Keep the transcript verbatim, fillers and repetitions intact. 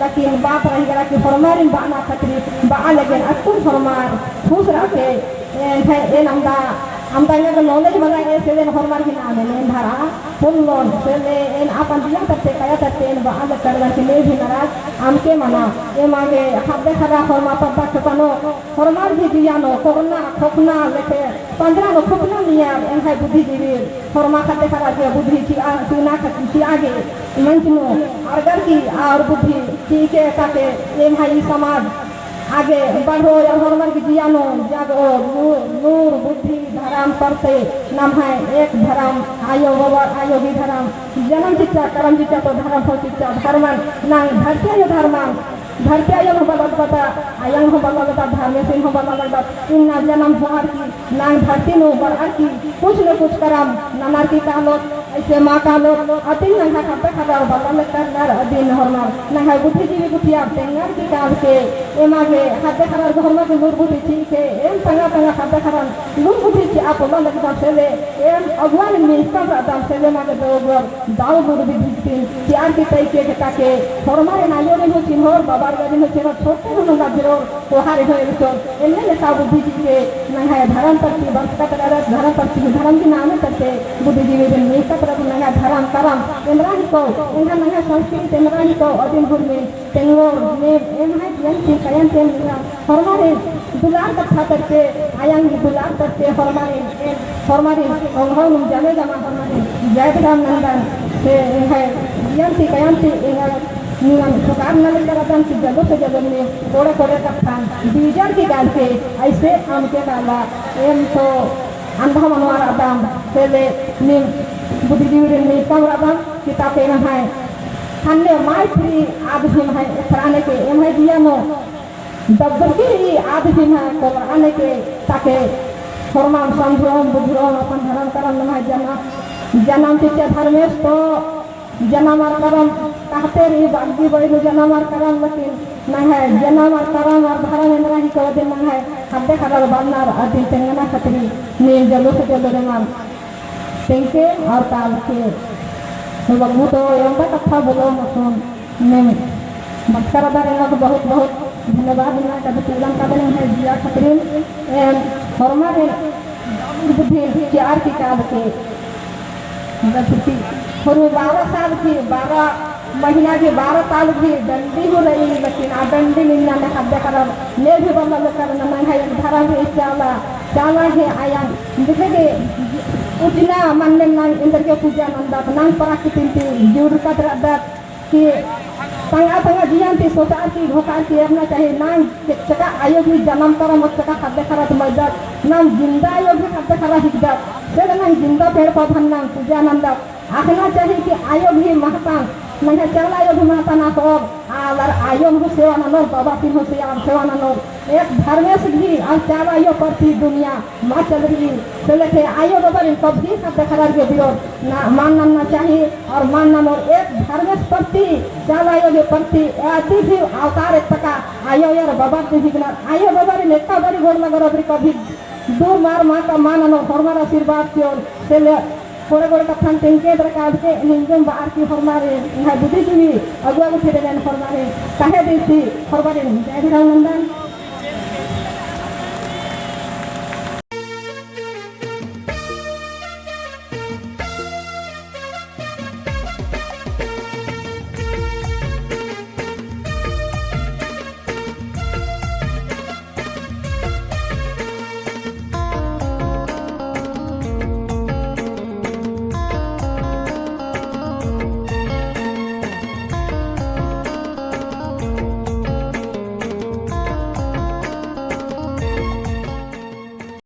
लेकिन बात रही गड़ा कि होरमारिन बअना खतरी बआ लगे अक्कुन होरमार खुश रअके। एन है, एन अमदा, अमदा एंगा knowledge मला, एसे एन होरमार की नाम एन धरा पुल्लोन, से ले एन अपन जिया तरते, काया तरते एन बआ लगे करदन कि ने भी नाराज अमके मना। एमा गे ख़द्द ख़र्रा होरमा पद्दा के पनो, होरमार भी जिया नू कोरना, खोखना लेके पंजरा नू खुपना नियर एंग्है बुद्धिजीवी होरमा ख़द्द ख़र्रा गे बुद्धि चिआ, चिना खत-, चिआ गे मंच नू अरगर की और बुद्धि चिके ताके एम्है ई समाज आगे बढ़ो या होरमर की जिया नू जागो, नू-, नूर, बुद्धि, धरम परते नम्है एक धरम आयो बाबा, आयो ही धरम जनम चिच्चा, करम चिच्चा तो धरम हो चिच्चा, धरमन नाम धरती आयो धरमन धरती आयो हूँ बल्ला लगदत, अयंग हूँ बल्ला लगदत, धर्मेसिन हूँ बल्ला लगदत। इन्ना जनम होअर की, नाम धरती नू बरअर की, कुछ न कुछ करम ननर की कालोत, ऐसे मा कालोत, अदिन नंग्है ख़द्द ख़र्रर बल्ला लगनर, अदिन होरमर, नंग्है बुद्धिजीवी गुट्ठियर तेंगर की काल के, एमा गे ख़द्द ख़र्रर होरमर की लूर बुद्धि चिके, एम तंगआ तंगआ ख़द्द ख़र्रन लूर बुद्धि चिआ पोल्ला लगदम से ले, एम अगुवारिन मिख़कम रअदम से ले, मा गे दव अगुवर दव लूर बुद्धि चिअर की तइके गे ताके, होरमारिन आयोरिन हूँ चिन्होर, बाबारिन हूँ चिन्होर, छोटे हूँ नंगा बिरोर, कोहारिन हूँ एरचोर, एन्ने लेखा बुद्धि चिके, नंग्है धरम परती बरचकत रअदत, धरम परती, धरम की नामे तरते बुद्धिजीवीरिन मिख़कत रअदत, नंग्है धरम करम एन्दरा हिको, एंग्है नंग्है संस्कृति एन्दरा हिको, अदिन हुरमी तेंगोर, नेम, एम्है जियन की कयन तेम निंगा, होरमारिन दुलार कत्था तरते, अयंग दुलार तरते, होरमारिन, एम, होरमारिन, ओंगोर नुम जमे जमा होरमारिन, जय धरम नंदन, से एम्है जियन की कयन ती, एंगा निंगन पुकार नना लगदन कि जल्दो से जल्दो नीम कोड़े कोड़े कत्थन बीजर की काल के, ऐसे अमके काला, एम तो अंधा मनवा रअदम, से ले नीम बुद्धिजीवीरिन मिख़कम रअदम, कि ताके एम्है ख़न्ने माई फिरी आद ही एम्है एथरआ नेके, एम्है जिया नू दबदबकी रई आद ही एम्है कोलरआ नेके, ताके होरमन समझरओम, बुझरओम, अपन धरम करम नम्है जनम, जनम चिच्चा धर्मेस तो जनम अर करम कहते रई, बग्गी बई नू जनम अर करम, लेकिन नंग्है जनम अर करम अर धरम एन्दरा हिको, अदिन नंग्है ख़द्द ख़र्रर बअनर, अदिन तेंगना खतरी नीम जल्दो से जल्दो रेमन तेंगके और कालके। तो बग्गू तो एवंदा कत्था बोलो मकुन। नीम बरचका रअदर, एंगा बहुत बहुत धन्यवाद नना, कभी तिलम कादन है जिया खतरीन, एम होरमारिन बुद्धि चिअर की कालके। मतलब छुट्टी, होरमी बारह साल की, बारह महीना की, बारह साल की डंडी हूँ रई, लेकिन आ डंडी निन्ना ने ख़द्द ख़र्रर ने भी बल्ला लगनर, नंग्है धरम ही चाला, चाला ही अयंग, जैसे कि उज्जना मन्न नाम एन्देरगे पूजा नन्दत, नाम प्रकृति ती जुड़कत रअदत, कि तंगआ तंगआ जियन ती सोचअर की घोखअर की एरना चाही। नाम चका आयो गही जनम करम, चका ख़द्द ख़र्रा ती मलदत, नाम जिंदा आयो गही ख़द्द ख़र्रा हिकदत, से नाम जिंदा पेड़ पौधन नाम पूजा नन्दत। अख़ना चाही कि आयो गही महतान, नंग्है चाला आयो गही महतान अख़ोर, आलर आयोन हूँ सेवा ननोर, बाबासिन हूँ सेवा, सेवा ननोर। एक धर्मेस गही और चाला आयो परती दुनिया मा चलरई, से लेखे आयो बाबारिन कभी ख़द्द ख़र्रर गे बिरोध ना, मल नन्ना चाही और मल ननोर। एक धर्मेस परती, चाला आयो गे परती, अति भी अवतार एत्तका आयो अर बाबार ती हिकनर। आयो बाबारिन एका बारी गोड़ लगोर, अबरी कभी दूर मार मा का मल ननोर, होरमर आशीर्वाद चिओर। से ले कोड़े कोड़े कत्थन तेंगके दरकार के निंगम बार की होरमारिन, एंग्है बुद्धिजीवी अगुवा गुट्ठिन होरमारिन, कहे देती होरमारिन, जय धरम नंदन।